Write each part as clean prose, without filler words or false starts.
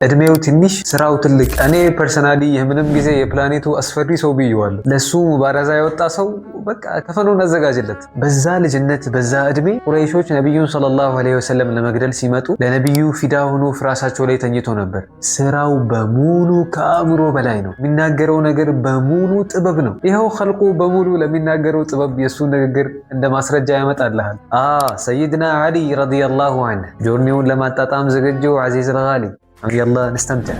እድሜው ትንሽ፣ ስራው ትልቅ። እኔ personally የምንም ጊዜ የፕላኔቱ አስፈሪ ሰው ብየዋለሁ። ለሱ ሙባረዛ የወጣ ሰው በቃ ከፈኑን አዘጋጅለት። በዛ ልጅነት በዛ እድሜ ቁረይሾች ነቢዩን ሰለላሁ ዐለይሂ ወሰለም ለመግደል ሲመጡ ለነቢዩ ፊዳ ሆኖ ፍራሳቸው ላይ ተኝቶ ነበር። ስራው በሙሉ ከአእምሮ በላይ ነው። የሚናገረው ነገር በሙሉ ጥበብ ነው። ይኸው ኸልቁ በሙሉ ለሚናገረው ጥበብ የእሱ ንግግር እንደ ማስረጃ ያመጣልሃል። ሰይድና ዓሊ ረዲየላሁ ዐንሁ journey ውን ለማጣጣም ዝግጁ። عزيزي الغالي، يلا نستمتع።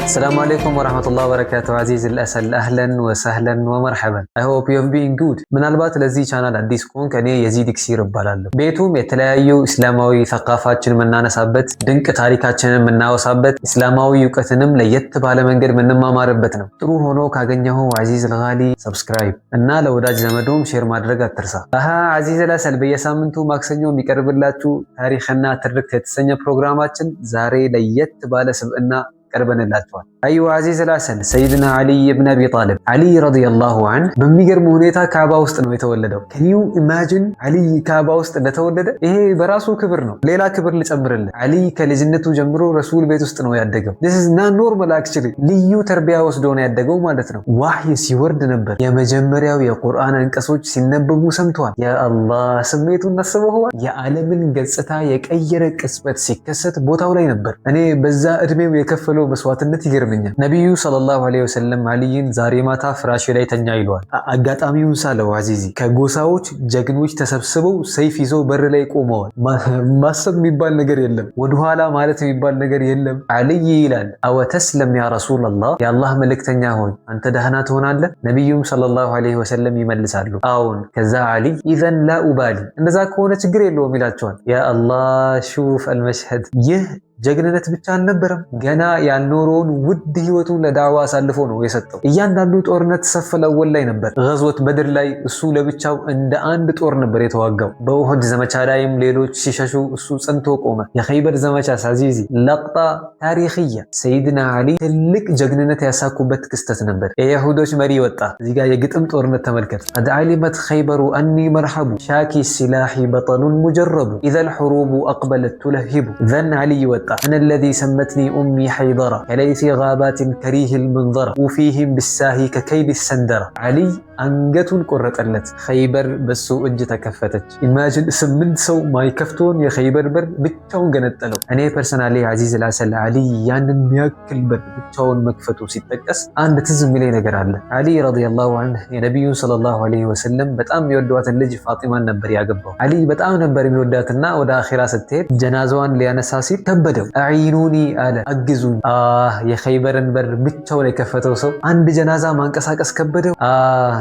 السلام عليكم ورحمة الله وبركاته። عزيزي العسل، أهلا وسهلا ومرحبا። I hope you've been good። ምናልባት ለዚህ ቻናል አዲስ ከሆንክ እኔ የዚድ ክሲር እባላለሁ። ቤቱም የተለያዩ እስላማዊ ሰቃፋችን የምናነሳበት፣ ድንቅ ታሪካችንን የምናወሳበት፣ እስላማዊ እውቀትንም ለየት ባለ መንገድ የምንማማርበት ነው። ጥሩ ሆኖ ካገኘኸው عزيزي الغالي subscribe እና ለወዳጅ ዘመዶም share ማድረግ አትርሳ። አሃ عزيزي العسل፣ በየሳምንቱ ማክሰኞ የሚቀርብላችሁ ታሪክና ትርክት የተሰኘ ፕሮግራማችን ዛሬ ለየት ባለ ስብዕና ቀርበንላቸዋል። أيوه عزيزي العسل፣ ሰይድና ዓሊይ ብን አቢ ጣልብ፣ ዓሊይ ረዲየላሁ ዐንሁ በሚገርም ሁኔታ ካባ ውስጥ ነው የተወለደው። Can you imagine ዓሊይ ካባ ውስጥ እንደተወለደ? ይሄ በራሱ ክብር ነው። ሌላ ክብር ልጨምርልህ። ዓሊይ ከልጅነቱ ጀምሮ ረሱል ቤት ውስጥ ነው ያደገው። This is not normal actually። ልዩ ተርቢያ ወስዶ ነው ያደገው ማለት ነው። ዋህይ ሲወርድ ነበር። የመጀመሪያው የቁርአን አንቀጾች ሲነበቡ ሰምተዋል። ያ አላህ፣ ስሜቱን አስበኸዋል? የዓለምን ገጽታ የቀየረ ቅጽበት ሲከሰት ቦታው ላይ ነበር። እኔ በዛ እድሜው የከፈለው መስዋዕትነት ይገርመኛል። ነቢዩ ሰለላሁ ዐለይሂ ወሰለም አልይን ዛሬ ማታ ፍራሽ ላይ ተኛ ይለዋል። አጋጣሚውን ሳለው عزيزي፣ ከጎሳዎች ጀግኖች ተሰብስበው ሰይፍ ይዘው በር ላይ ቆመዋል። ማሰብ የሚባል ነገር የለም። ወደኋላ ማለት የሚባል ነገር የለም። አልይ ይላል፣ أوتسلم يا رسول الله፣ የአላህ መልእክተኛ ሆይ አንተ ደህና ትሆናለህ? ነቢዩም ሰለላሁ ዐለይሂ ወሰለም ይመልሳሉ፣ አዎን። ከዛ አልይ إذن لا أبالي፣ እንደዛ ከሆነ ችግር የለውም ይላቸዋል። ያ አላህ፣ شوف المشهد። ይህ ጀግንነት ብቻ አልነበረም። ገና ያልኖረውን ውድ ህይወቱን ለዳዕዋ አሳልፎ ነው የሰጠው። እያንዳንዱ ጦርነት صف الأول ላይ ነበር። ገዝወት በድር ላይ እሱ ለብቻው እንደ አንድ ጦር ነበር የተዋጋው። በኡሑድ ዘመቻ ላይም ሌሎች ሲሸሹ እሱ ጸንቶ ቆመ። የኸይበር ዘመቻ عزيزي لقطة تاريخية፣ ሰይድና ዓሊ ትልቅ ጀግንነት ያሳኩበት ክስተት ነበር። የይሁዶች መሪ ወጣ። እዚህ ጋር የግጥም ጦርነት ተመልከት። قد علمت خيبر أني مرحب شاكي السلاح بطل مجرب إذا الحروب أقبلت تلهب። Then ዓሊይ ወጣ፣ أنا الذي سمتني أمي حيدرة كليث غابات كريه المنظرة أوفيهم بالساهي ككيل السندرة። ዓሊይ አንገቱን ቆረጠለት። ኸይበር በሱ እጅ ተከፈተች። Imagine፣ 8 ሰው ማይከፍተውን የኸይበር በር ብቻውን ገነጠለው። እኔ personally عزيزي العسل፣ ዓሊይ ያንን የሚያክል በር ብቻውን መክፈቱ ሲጠቀስ አንድ ትዝ የሚለኝ ነገር አለ። ዓሊ ረዲየላሁ ዐንሁ የነቢዩን ሰለላሁ ዐለይሂ ወሰለም በጣም የሚወዷትን ልጅ ፋጢማን ነበር ያገባው። ዓሊ በጣም ነበር የሚወዳትና ወደ አኺራ ስትሄድ ጀናዛዋን ሊያነሳ ሲል ከበደው። أعينوني አለ፣ አግዙኝ። የኸይበርን በር ብቻውን የከፈተው ሰው አንድ ጀናዛ ማንቀሳቀስ ከበደው።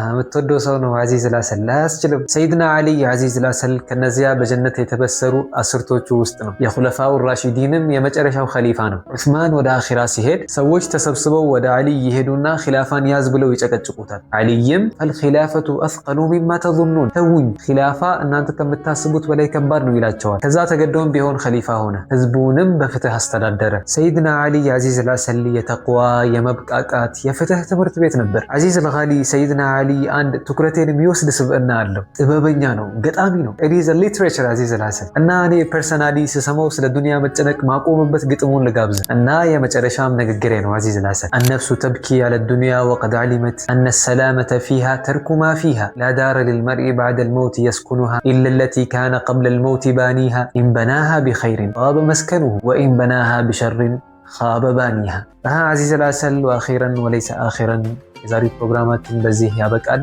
የምትወደው ሰው ነው عزيزي العسل፣ አያስችልም። ሰይድና ዓሊ عزيزي العسل ከነዚያ በጀነት የተበሰሩ አስርቶቹ ውስጥ ነው። የኹለፋው ራሺዲንም የመጨረሻው ኸሊፋ ነው። ዑስማን ወደ አኺራ ሲሄድ ሰዎች ተሰብስበው ወደ ዓሊ ይሄዱና ኺላፋን ያዝ ብለው ይጨቀጭቁታል። ዓሊይም فالخلافة أثقل مما تظنون፣ ተውኝ፣ ኺላፋ እናንተ ከምታስቡት በላይ ከባድ ነው ይላቸዋል። ከዛ ተገዶም ቢሆን ኸሊፋ ሆነ። ህዝቡንም በፍትህ አስተዳደረ። ሰይድና ዓሊ عزيزي العسل የተቅዋ፣ የመብቃቃት፣ የፍትህ ትምህርት ቤት ነበር። عزيزي الغالي፣ ሰይድና ዓሊ አንድ ትኩረቴን የሚወስድ ስብዕና አለው። ጥበበኛ ነው፣ ገጣሚ ነው። Is literature عزيزي العسل። እና እኔ personally ስሰማው ስለ ዱንያ መጨነቅ ማቆምበት ግጥሙን ልጋብዝ እና የመጨረሻም ንግግሬ ነው። عزيزي العسل፣ النفس تبكي على الدنيا وقد علمت أن السلامة فيها ترك ما فيها، لا دار للمرء بعد الموت يسكنها إلا التي كان قبل الموت بانيها، إن بناها بخير طاب مسكنه وإن بناها بشر خاب بانيها። عزيزي العسل، وأخيرا وليس آخرا የዛሬ ፕሮግራማችን በዚህ ያበቃል።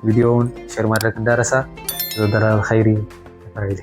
ቪዲዮውን share ማድረግ እንዳረሳ። ዘደራል ኸይሪ ተፋዒለ።